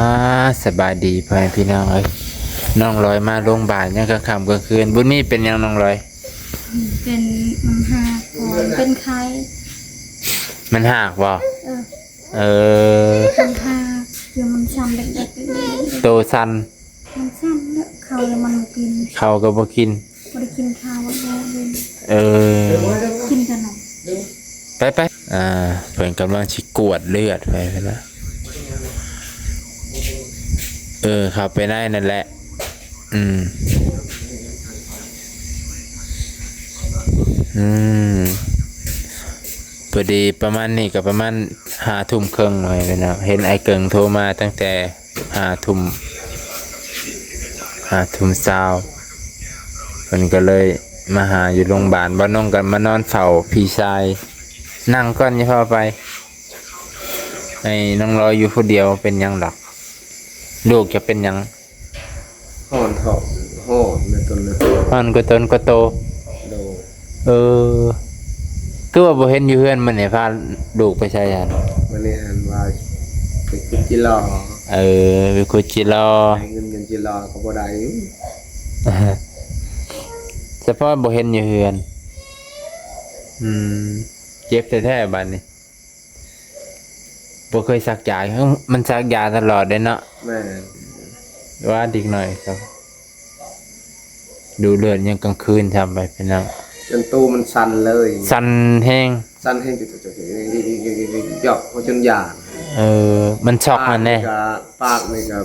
ອ່າ ສະບາຍດີພໍ່ແມ່ພີ່ນ້ອງເອີຍ, ນ້ອງລອຍມາໂຮງບານຍາມກາງຄ່ຳກາງຄືນ. ບຸນມີເປັນຫຍັງນ້ອງລອຍ? ເປັນ ມັນຫາກ ເປັນໄຂ້. ມັນຫາກບໍ່? ເອີ ເອີ ມັນຫາກ ຄືມັນສັ່ນເດັກໆ ໂຕສັ່ນ. ມັນສັ່ນແລ້ວ ເຂົ້າແລ້ວມັນບໍ່ກິນ ເຂົ້າກໍບໍ່ກິນ. ບໍ່ໄດ້ກິນເຂົ້າ ເອີ ກິນແຕ່ນົມ. ໄປໆ ອ່າ ເພິ່ນກຳລັງຊິກວດເລືອດໄປພຸ້ນນະ. ເອີ ເຂົ້າໄປໃນນັ້ນແຫຼະ. ອືມ ອືມ ພໍດີປະມານນີ້ກໍປະມານຫ້າທຸ່ມເຄິ່ງ ເຫັນອ້າຍເກິ່ງໂທມາຕັ້ງແຕ່ ຫ້າທຸ່ມ ຫ້າທຸ່ມຊາວ ເພິ່ນກໍເລີຍມາຫາຢູ່ໂຮງບານ. ບ່າວນົງກໍມານອນເຝົ້າພີ່ຊາຍ. ນັ່ງກ່ອນ ຢ່າຟ້າວໄປ. ໃຫ້ນ້ອງລອຍຢູ່ຜູ້ດຽວເປັນຫຍັງດອກ? ລູກຈະເປັນຫຍັງ? ຮ້ອນທ້ອງ ຮ້ອນໃນຕົນນະ ຮ້ອນກວ່າຕົນກວ່າໂຕ. ໂດຍ. ເອີ ຄືວ່າບໍ່ເຫັນຢູ່ເຮືອນມື້ນີ້ ພາລູກໄປໃສຫັ້ນ? ມື້ນີ້ຫັ້ນວ່າໄປຂຸດຈິລໍ. ເອີ ໄປຂຸດຈິລໍ. ໄດ້ເງິນ ເງິນຈິລໍກໍບໍ່ໄດ້. ສະເພາະບໍ່ເຫັນຢູ່ເຮືອນ. ອືມ ເຈັບແທ້ໆ ບາດນີ້. ບໍ່ເຄີຍສັກຢາ ມັນສັກຢາຕະຫຼອດເດ້ເນາະ. ແມ່ນ. ວ່າເດັກນ້ອຍ ສະ ດູເລືອດຍັງກາງຄືນຊ້ຳໄປພີ່ນ້ອງ ຈົນໂຕມັນສັ່ນເລີຍ ສັ່ນແຮງ ສັ່ນແຮງ ຢອກເອົາຈົນຢ້ານ. ເອີ ມັນຊັອກຫັ້ນແດ່ ປາກນີ້ກໍ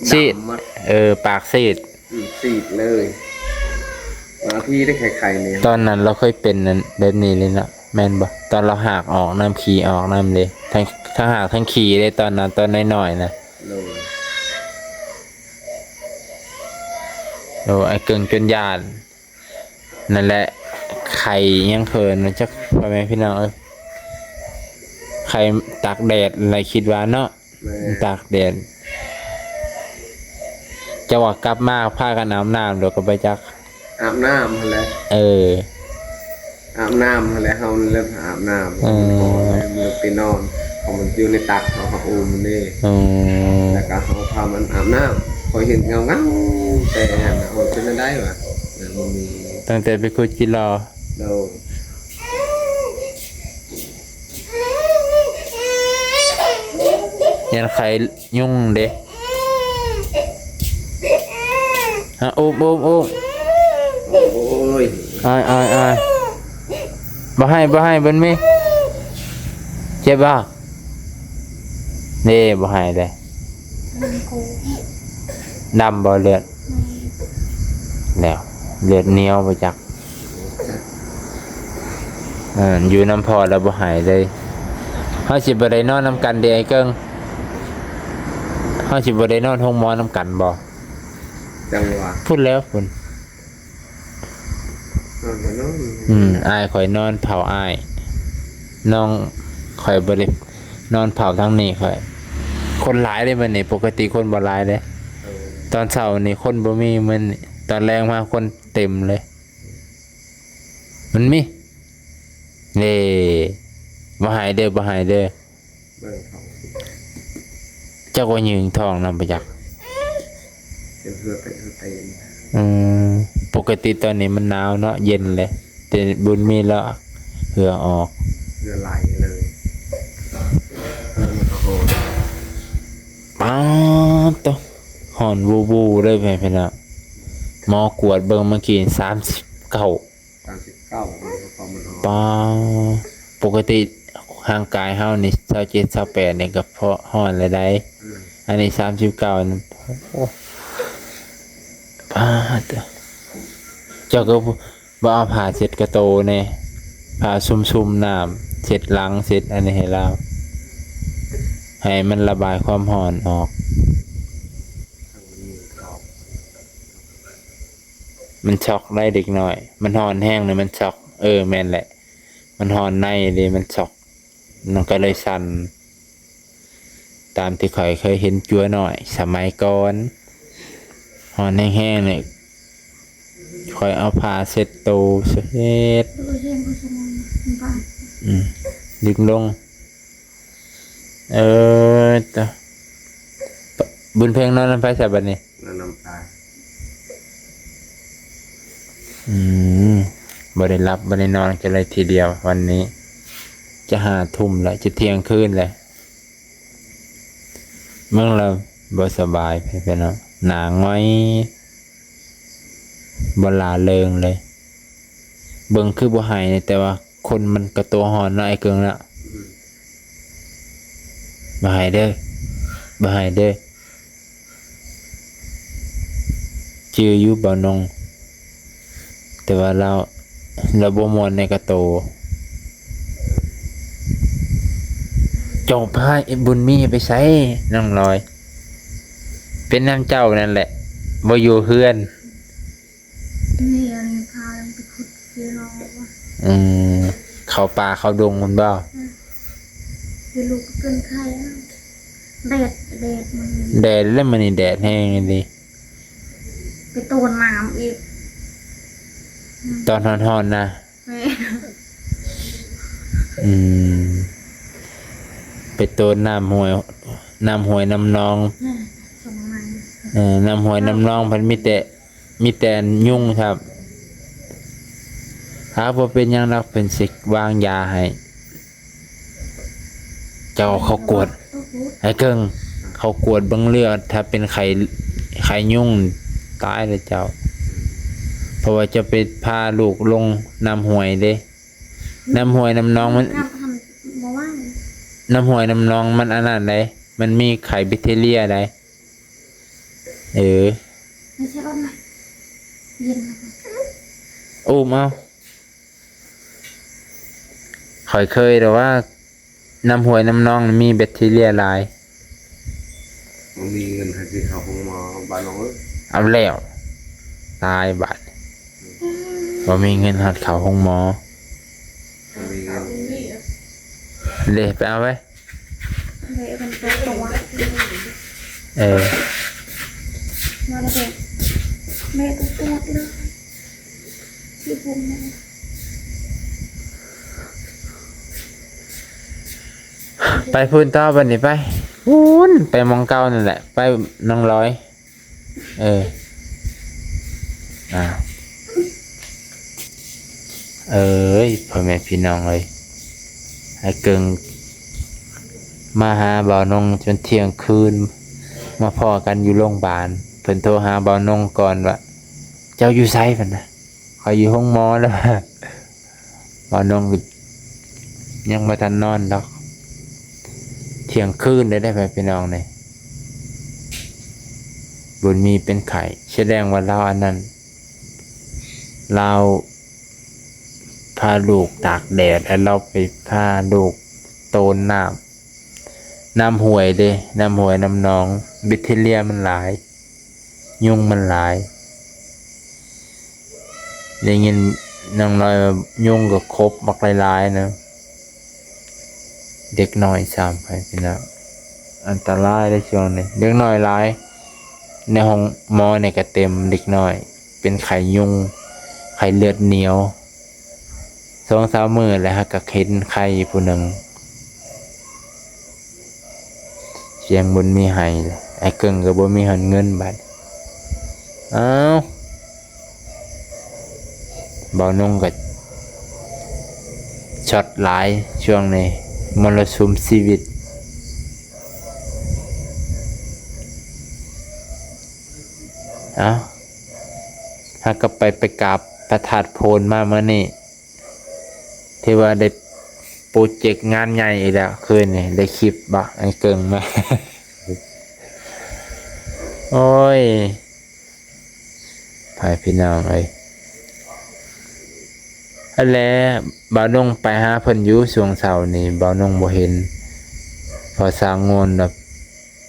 ປາກນີ້ກໍ ຊີດ ດຳໝົດ. ເອີ ປາກຊີດ. ອືມ ສີດເລີຍ ບາງທີໄດ້ໄຂ້ໆນີ້. ຕອນນັ້ນລາວເຄີຍເປັນອັນແບບນີ້ເລີຍເນາະ ແມ່ນບໍ່? ຕອນລາວຫາກອອກນ້ຳ ຂີ້ອອກນ້ຳເດ້ ທັງ ທັງຫາກທັງຂີ້ເດ້ ຕອນນັ້ນ ຕອນນ້ອຍໆນະ. ໂດຍ. ໂອ້ ອ້າຍເກິ່ງຈົນຢ້ານ ນັ້ນແຫຼະ ໄຂ້ຫຍັງເຂີນຈັກ ພໍ່ແມ່ພີ່ນ້ອງເອີຍ ໄຂ້ຕາກແດດແຫຼະ ຄິດວ່າເນາະ. ແມ່ນ ຕາກແດດ ເຈົ້າວ່າກັບມາພາກັນອາບນ້ຳໂດຍກໍບໍ່ຈັກ ອາບນ້ຳຫັ້ນແຫຼະ. ເອີ ອາບນ້ຳຫັ້ນແຫຼະ ເຮົາແລ້ວອາບນ້ຳ. ເອີ ມັນໄປນອນ ເພາະມັນຢູ່ໃນຕັກເຮົາ ເຮົາອຸ້ມເດ້. ອືມ ແລ້ວກໍເຮົາພາມັນອາບນ້ຳ ຂ້ອຍເຫັນເງົາໆ ແຕ່ຫັ້ນນະ ໂອ້ຍ ເປັນແນວໃດວະ ຍັງບໍ່ມີ ຕັ້ງແຕ່ໄປຂຸດຈິລໍ. ໂດຍ. ຢ້ານໄຂ້ຍຸງເດ້. ອາ ອຸ້ມ ອຸ້ມ ອຸ້ມ. ໂອ້ຍ ອາຍ ອາຍ ອາຍ. ບໍ່ໄຫ້ ບໍ່ໄຫ້ ບຸນມີ. ເຈັບບໍ່? ເດ້ ບໍ່ໄຫ້ເດ້. ດຳບໍ່ເລືອດ? ແລ້ວເລືອດໜຽວບໍ່ຈັກ. ເອີ ຢູ່ນຳພໍ່ແລ້ວບໍ່ຫາຍເລີຍ. ເຮົາຊິບໍ່ໄດ້ນອນນຳກັນເດ ອ້າຍເກິ່ງ? ເຮົາຊິບໍ່ໄດ້ນອນໂຮງໝໍນຳກັນບໍ່? ຈັ່ງຫວະ ພຸ້ນແລ້ວພຸ້ນ. ນອນກໍນອນ. ອືມ ອ້າຍຂ້ອຍນອນເຝົ້າອ້າຍ, ນ້ອງຂ້ອຍບໍ່ໄດ້ນອນເຝົ້າທາງນີ້ຂ້ອຍ. ຄົນຫຼາຍເດ້ມື້ນີ້, ປົກກະຕິຄົນບໍ່ຫຼາຍເດ້. ເອີ ຕອນເຊົ້ານີ້ຄົນບໍ່ມີ, ມື້ນີ້ຕອນແລງມາຄົນເຕັມເລີຍ. ມັນມີ ເດ້ ບໍ່ໃຫ້ເດີ ບໍ່ໃຫ້ເດີ. ເບິ່ງທ້ອງ ຈັກວ່າຍືງທ້ອງນຳບໍ່ຈັກ. ເປັນເຫື່ອເປັນເຫື່ອເຕັມ. ອືມ ປົກກະຕິຕອນນີ້ມັນໜາວເນາະ ເຢັນເລີຍ, ແຕ່ບຸນມີລະເຫື່ອອອກ ເຫື່ອໄຫຼເລີຍ. ເອີ ມັນກໍຮ້ອນ ປາດໂທ້ ຮ້ອນວູ່ໆເລີຍ ແມ່ນພີ່ນ້ອງ. ໝໍກວດເບິ່ງເມື່ອກີ້ ສາມສິບເກົ້າ ສາມສິບເກົ້າ ຄວາມມັນຮ້ອນ. ປາ ປົກກະຕິຮ່າງກາຍເຮົານີ້ ຊາວເຈັດ ຊາວແປດ ນີ້ກໍພໍຮ້ອນແລ້ວໃດ໋. ອືມ ອັນນີ້ ສາມສິບເກົ້າ ນີ້ ໂອ້ ປາດ ເຈົ້າກໍບໍ່ເອົາຜ້າເຊັດກະໂຕແດ່, ຜ້າຊຸ່ມໆນ້ຳ ເຊັດຫຼັງ ເຊັດອັນນີ້ໃຫ້ລາວ ໃຫ້ມັນລະບາຍຄວາມຮ້ອນອອກ. ມັນຊັອກໄດ໋ເດັກນ້ອຍ, ມັນຮ້ອນແຮງນີ້ມັນຊັອກ. ເອີ ແມ່ນແຫຼະ ມັນຮ້ອນໃນເດ້ ມັນຊັອກ ມັນກໍເລີຍສັ່ນ. ຕາມທີ່ຂ້ອຍເຄີຍເຫັນຈົວນ້ອຍສະໄໝກ່ອນ ຮ້ອນແຮງໆນີ້ ຂ້ອຍເອົາຜ້າເຊັດໂຕ ເຊັດ ອືມ ດຶງລົງ. ເອີ ຕະ ບຸນເພັງນອນນຳໃຜຊະບັດນີ້? ນອນນຳຕາ. ອືມ ບໍ່ໄດ້ຫຼັບບໍ່ໄດ້ນອນກັນເລີຍທີດຽວວັນນີ້ ຈະຫ້າທຸ່ມແລ້ວ ຈະທ່ຽງຄືນແລ້ວ. ເບິ່ງແລ້ວບໍ່ສະບາຍ ພີ່ນ້ອງ ໜ້າຫງອຍ ບໍ່ລ່າເລີງເລີຍ. ເບິ່ງຄືບໍ່ໄຫ້ ແຕ່ວ່າຄົນມັນກະຕົວຮ້ອນເນາະ ອ້າຍເກິ່ງເນາະ. ອືມ ບໍ່ໄຫ້ເດີ ບໍ່ໄຫ້ເດີ. ຈື່ຢູ່ບ່າວນົງ ແຕ່ວ່າລາວ ລາວບໍ່ມ່ວນໃນກະໂຕ. ເຈົ້າພາບຸນມີໄປໃສ ນ້ອງລອຍ? ເປັນນຳເຈົ້ານັ້ນແຫຼະ ບໍ່ຢູ່ເຮືອນ. ນີ້ອັນພາໄປຂຸດເຈລອວະ. ອືມ ເຂົ້າປ່າເຂົ້າດົງພຸ້ນບໍ່? ອືມ ເປັນລູກເປັນໄຂ້ ແດດ ແດດມັນ ແດດແລ້ວ ມື້ນີ້ແດດແຮງອີ່ຫຼີ. ໄປໂຕນນ້ຳອີກ ອືມ ຕອນຮ້ອນໆນະ. ແມ່ນ ອືມ ໄປໂຕນນ້ຳຫ້ວຍ ນ້ຳຫ້ວຍນ້ຳໜອງ. ແມ່ນ ສອງໄມ້ ເອີ ນ້ຳຫ້ວຍນ້ຳໜອງ ເອີ ເພິ່ນມີແຕ່ ມີແຕ່ຍຸງຄັບ. ຫາ ບໍ່ເປັນຫຍັງດອກ ເພິ່ນຊິວາງຢາໃຫ້. ເຈົ້າເຂົ້າກວດ ໄອ້ເກິ່ງ ເຂົ້າກວດເບິ່ງເລືອດ ຖ້າເປັນໄຂ້ ໄຂ້ຍຸງ ຕາຍແລ້ວເຈົ້າ. ເພາະວ່າຈະໄປພາລູກລົງນ້ຳຫ້ວຍເດ້ ນ້ຳຫ້ວຍນ້ຳໜອງມັນ ນ້ຳຫ້ວຍນ້ຳໜອງມັນອັນນັ້ນໃດ ມັນມີໄຂ້ແບັກທີເຣຍໃດ. ເອີ ອູ້ມເອົາ. ຂ້ອຍເຄີຍແຕ່ວ່າ ນ້ຳຫ້ວຍນ້ຳໜອງມີແບັກທີເຣຍຫຼາຍ. ບໍ່ມີເງິນໃຫ້ຊິເຂົ້າໂຮງໝໍ ບ້ານນ້ອງເອີຍ. ເອົາແລ້ວ ຕາຍບາດ ບໍ່ມີເງິນຮອດເຂົ້າໂຮງໝໍ. ບໍ່ມີເງິນ ເດ້ ໄປເອົາໄວ້. ເອີ ມາແລ້ວ ແມ່ກໍປວດເລີຍ ທີ່ຜົມແມ່. ໄປພຸ້ນຕໍ່ບັດນີ້ ໄປພຸ້ນ ໄປໝ່ອງເກົ່ານັ້ນແຫຼະ ໄປນ້ອງລອຍ. ເອີ ອ່າ ເອີຍ ພໍ່ແມ່ພີ່ນ້ອງເອີຍ ອ້າຍເກິ່ງມາຫາບ່າວນົງຈົນທ່ຽງຄືນ ມາພໍ້ກັນຢູ່ໂຮງບານ. ເພິ່ນໂທຫາບ່າວນົງກ່ອນວ່າ ເຈົ້າຢູ່ໃສ? ເພິ່ນນະ ຂ້ອຍຢູ່ໂຮງໝໍແລ້ວ. ບ່າວນົງກໍຍັງບໍ່ທັນນອນດອກ ທ່ຽງຄືນແລ້ວເດ້ ພີ່ນ້ອງເອີຍ. ບຸນມີເປັນໄຂ້ ສະແດງວ່າລາວອັນນັ້ນ ລາວພາລູກຕາກແດດ ແລ້ວລາວໄປພາລູກໂຕນນ້ຳ ນ້ຳຫ້ວຍເດ້ ນ້ຳຫ້ວຍນ້ຳໜອງ ແບັກທີເຣຍມັນຫຼາຍ ຍຸງມັນຫຼາຍ. ໄດ້ຍິນນ້ອງລອຍວ່າຍຸງກໍຄົບບັກຫຼາຍໆນະ ເດັກນ້ອຍຊ້ຳ ພີ່ນ້ອງ. ອັນຕະລາຍເດ້ຊ່ວງນີ້ ເດັກນ້ອຍຫຼາຍ ໃນໂຮງໝໍນີ້ກໍເຕັມເດັກນ້ອຍ ເປັນໄຂ້ຍຸງ ໄຂ້ເລືອດໜຽວ. ສອງສາມມື້ແລ້ວ ຫາກະເຫັນໄຂ້ຜູ້ໜຶ່ງ ສຽງບຸນມີໄຫ້ ອ້າຍເກິ່ງກໍບໍ່ມີຮອດເງິນບາດ. ອ້າວ ບ່າວນົງກໍຊັອດຫຼາຍຊ່ວງນີ້ ມໍລະສຸມຊີວິດ. ເອົ້າ ຫາກໍໄປ ໄປກາບພະທາດໂພນມາມື້ນີ້ ທີ່ວ່າໄດ້ໂປຣເຈັກງານໃຫຍ່ອີກແລ້ວ ຄືນນີ້ໄດ້ຄລິບບໍ່ ອ້າຍເກິ່ງມາ. ໂອ້ຍ ພາພີ່ນ້ອງເອີຍ ອັນແລະ ບ່າວນົງໄປຫາເພິ່ນຢູ່ຊ່ວງເຊົ້ານີ້ ບ່າວນົງບໍ່ເຫັນ ເພາະສາວງວນແບບ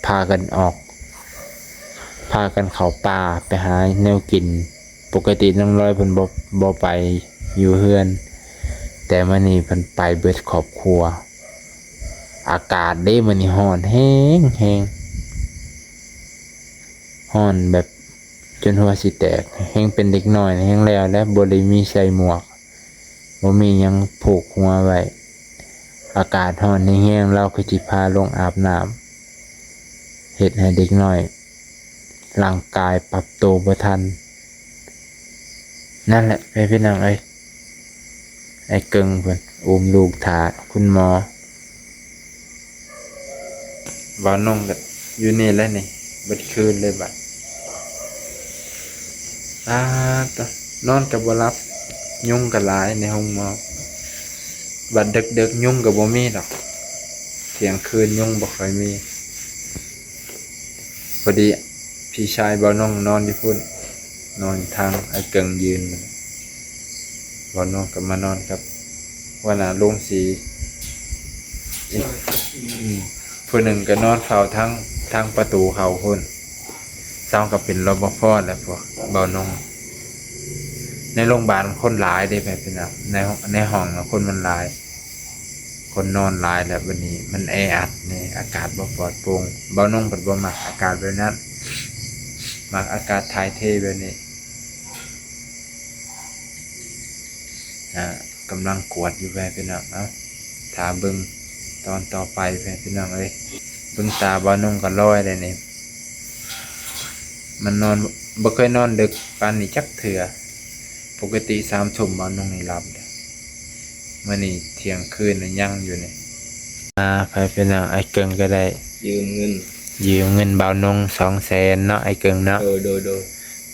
ພາກັນອອກ ພາກັນເຂົ້າປ່າໄປຫາແນວກິນ. ປົກກະຕິນ້ອງລອຍເພິ່ນບໍ່ ບໍ່ໄປຢູ່ເຮືອນ ແຕ່ມື້ນີ້ເພິ່ນໄປເບິດຄອບຄົວ. ອາກາດເດ້ມື້ນີ້ຮ້ອນແຮງໆ ຮ້ອນແບບຈົນຫົວຊິແຕກ ແຮງເປັນເດັກນ້ອຍແຮງແລ້ວແຫຼະ ບໍ່ໄດ້ມີໃສ່ໝວກ ບໍ່ມີຫຍັງຜູກຫົວໄວ້ ອາກາດຮ້ອນແຮງໆ ລາວຄືຊິພາລົງອາບນ້ຳ ເຮັດໃຫ້ເດັກນ້ອຍ ຮ່າງກາຍປັບໂຕບໍ່ທັນ. ນັ້ນແຫຼະ ພີ່ນ້ອງເອີຍ ອ້າຍເກິ່ງເພິ່ນອຸ້ມລູກຖ້າຄຸນໝໍ. ບ່າວນົງກໍຢູ່ນີ້ແຫຼະນີ້ ເບິດຄືນເລີຍບັດ. ອາ ຕະ ນອນກໍບໍ່ຫຼັບ ຍຸງກໍຫຼາຍໃນໂຮງໝໍ. ບັດເດິກໆ ຍຸງກໍບໍ່ມີດອກ ທ່ຽງຄືນຍຸງບໍ່ຄ່ອຍມີ. ພໍດີພີ່ຊາຍບ່າວນົງນອນຢູ່ພຸ້ນ ນອນທາງອ້າຍເກິ່ງຢືນ. ບ່າວນົງກໍມານອນກັບຫົວໜ້າໂລງສີ ອີກ ອືມ ຜູ້ໜຶ່ງກໍນອນເຝົ້າທາງ ທາງປະຕູເຂົ້າພຸ້ນ. ເຂົາກໍເປັນ ລປພ ແຫຼະ ພວກບ່າວນົງ. ໃນໂລງບານຄົນຫຼາຍເດ້ ແມ່ນພີ່ນ້ອງ ໃນ ໃນຫ້ອງນະຄົນມັນຫຼາຍ ຄົນນອນຫຼາຍແລ້ວ ບັດນີ້ມັນແອອັດນີ້ ອາກາດບໍ່ປອດໂປ່ງ. ບ່າວນົງເພິ່ນບໍ່ມັກອາກາດແບບນັ້ນ ມັກອາກາດຖ່າຍເທແບບນີ້. ອ່າ ກຳລັງກວດຢູ່ ແມ່ນພີ່ນ້ອງ. ເອົ້າ ຖ້າເບິ່ງຕອນຕໍ່ໄປ ແມ່ນພີ່ນ້ອງເອີຍ. ເບິ່ງຕາບ່າວນົງກໍລອຍແລ້ວນີ້ ມັນນອນ ບໍ່ເຄີຍນອນເດິກປານນີ້ຈັກເທື່ອ. ປົກກະຕິສາມທຸ່ມບ່າວນົງນີ້ຫຼັບແລ້ວ ມື້ນີ້ທ່ຽງຄືນນະຍັງຢູ່ນີ້. ອ່າ ໄປພີ່ນ້ອງ ອ້າຍເກິ່ງກໍໄດ້ຢືມເງິນ ຢືມເງິນບ່າວນົງສອງແສນເນາະ ອ້າຍເກິ່ງເນາະ. ໂດຍ ໂດຍ ໂດຍ.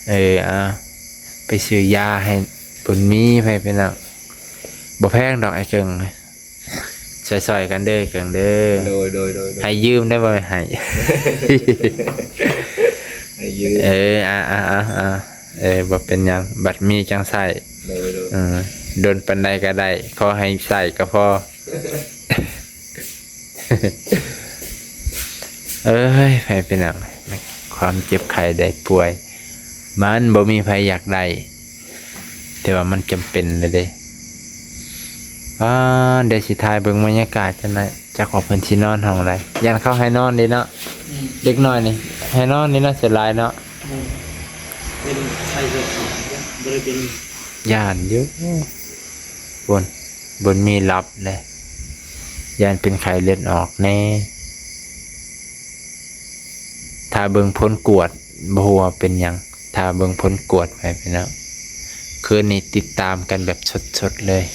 ເອີ ອ່າ ໄປຊື້ຢາໃຫ້ບຸນມີ ໄປພີ່ນ້ອງ ບໍ່ແພງດອກ ອ້າຍເກິ່ງ. ຊ່ອຍໆກັນເດີ ເກິ່ງເດີ. ໂດຍ ໂດຍ ໂດຍ ໂດຍ. ໃຫ້ຢືມໄດ້ ບໍ່ແມ່ນໃຫ້ ໃຫ້ຢືມ. ເອີ ອ່າ ອ່າ ອ່າ ອ່າ ເອີ ບໍ່ເປັນຫຍັງ ບັດມີຈັ່ງໃຊ້. ໂດຍ ໂດຍ. ເອີ ດົນປານໃດກໍໄດ້ ຂໍໃຫ້ໃຊ້ກໍພໍ. ເອີຍ ໃຜເປັນຫຍັງ ຄວາມເຈັບໄຂ້ໄດ້ປ່ວຍ ມັນບໍ່ມີໃຜຢາກໄດ້ ແຕ່ວ່າມັນຈຳເປັນແລ້ວເດ້. ອ້າ ດຽວຊິຖ່າຍເບິ່ງບັນຍາກາດຈັກໜ້ອຍ ຈັກວ່າເພິ່ນຊິນອນຫ້ອງໃດ. ຢ້ານເຂົາໃຫ້ນອນເດ້ເນາະ. ອືມ ເດັກນ້ອຍນີ້ໃຫ້ນອນນີ້ເນາະ ສ່ວນຫຼາຍເນາະ. ອືມ ເປັນໄຂ້ເລືອດອອກ ບໍ່ໄດ້ເປັນ ຢ້ານຢູ່ ບໍ່ ບໍ່ມີຫຼັບເລີຍ ຢ້ານເປັນໄຂ້ເລືອດອອກແດ່. ຖ້າເບິ່ງຜົນກວດ ບໍ່ຮູ້ວ່າເປັນຫຍັງ ຖ້າເບິ່ງຜົນກວດໄປພີ່ນ້ອງ. ຄືນນີ້ຕິດຕາມກັນແບບສົດໆເລີຍ